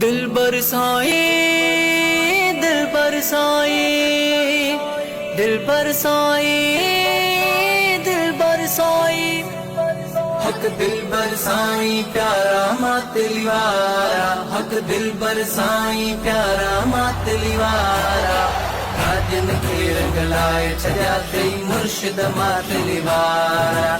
دلبر سائين دلبر سائين دلبر سائين دلبر سائين. حق دلبر سائين پيارا ماتلي وارا حق دلبر سائين پيارا ماتلي وارا راڄن کي رنگ لائي ڇڏيا اٿئي مرشد ماتلي وارا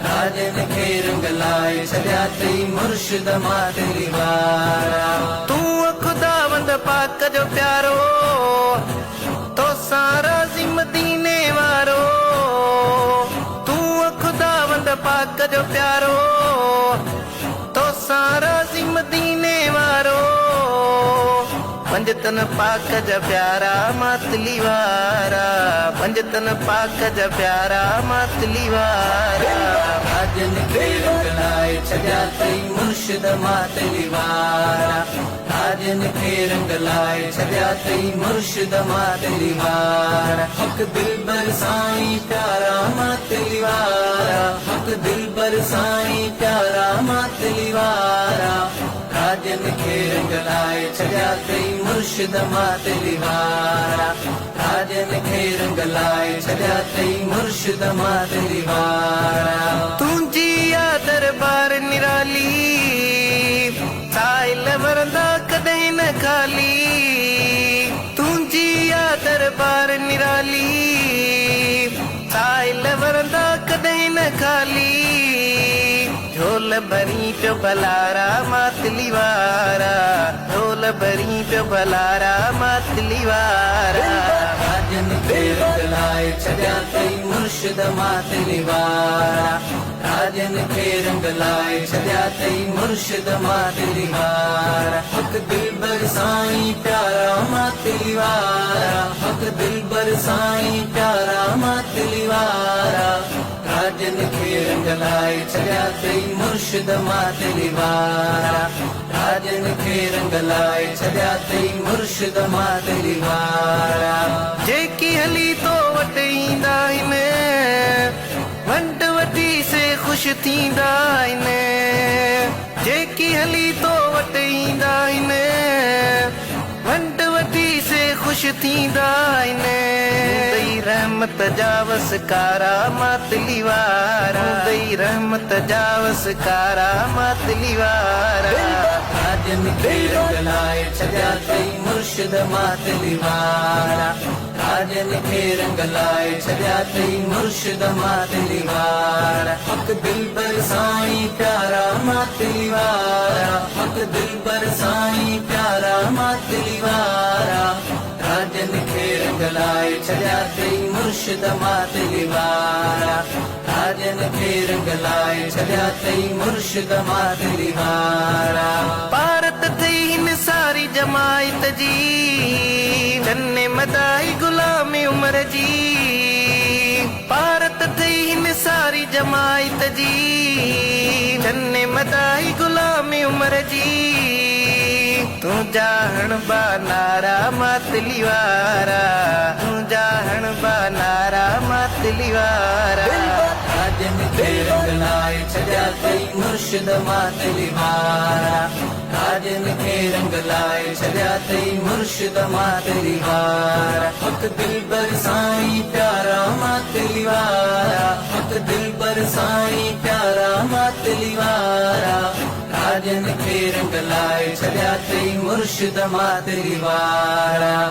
راڄن کي رنگ لائي ڇڏيا اٿئي مرشد ماتلي وارا. تون خداوند پاڪ جو پيارو توسان راضي مديني وارو تون خداوند پاڪ جو پيارو توسان راضي مديني وارو پنجتن پاڪ جا پيارا ماتلي وارا پنجتن پاڪ جا پيارا ماتلي وارا. راڄن کي رنگ لائي ڇڏيا اٿئي مرشد ماتلي وارا راڄن کي رنگ لائي ڇڏيا اٿئي مرشد ماتلي وارا حق دلبر سائين پيارا ماتلي وارا حق دلبر سائين پيارا ماتلي وارا راڄن کي رنگ لائي ڇڏيا اٿئي مرشد ماتلي وارا راڄن کي رنگ لائي ڇڏيا اٿئي مرشد ماتلي وارا. تنهنجي آ دربار نرالي سائل ورندا ڪڏهن نه خالي تنهنجي آ دربار نرالي سائل ورندا ڪڏهن نه خالي جهول ڀرين پيو ڀلارا ماتلي وارا جهول ڀرين پيو ڀلارا ماتلي وارا. راڄن کي رنگ لائي ڇڏيا اٿئي مرشد ماتلي وارا راڄن کي رنگ لائي ڇڏيا اٿئي مرشد ماتلي وارا حق دلبر سائين پيارا ماتلي وارا حق دلبر سائين پيارا ماتلي وارا راڄن کي رنگ لائي ڇڏيا اٿئي مرشد ماتلي وارا راڄن کي رنگ لائي ڇڏيا اٿئي مرشد ماتلي وارا. جيڪي هلي تو وٽ ايندا آهن ونڊ وٺي سي خوش ٿيندا آهن جيڪي هلي تو وٽ ايندا آهن ونڊ وٺي سي خوش ٿيندا آهن. هوندئي رحمت جا وسڪارا ماتلي وارا هوندئي رحمت جا وسڪارا ماتلي وارا. راڄن کي رنگ لائي ڇڏيا اٿئي مرشد ماتلي وارا راڄن کي رنگ لائي ڇڏيا اٿئي مرشد ماتلي وارا حق دلبر سائين پيارا ماتلي وارا حق دلبر سائين پيارا ماتلي وارا راڄن کي رنگ لائي ڇڏيا اٿئي مرشد ماتلي وارا راڄن کي رنگ لائي ڇڏيا اٿئي مرشد ماتلي وارا. پارت ٿئي هن ساري جماعت جي چني مداحي غلام عمر جي پارت ٿئي هن ساري جماعت جي چني مداحي غلام عمر جي تنهنجا هڻبا نعرا ماتلي وارا تنهنجا هڻبا نعرا ماتلي وارا. راڄن کي رنگ لائي ڇڏيا اٿئي مرشد ماتلي وارا راڄن کي رنگ لائي ڇڏيا اٿئي مرشد ماتلي وارا حق دلبر سائين پيارا ماتلي وارا حق دلبر سائين پيارا ماتلي وارا راڄن کي رنگ لائي ڇڏيا اٿئي مرشد ماتلي وارا.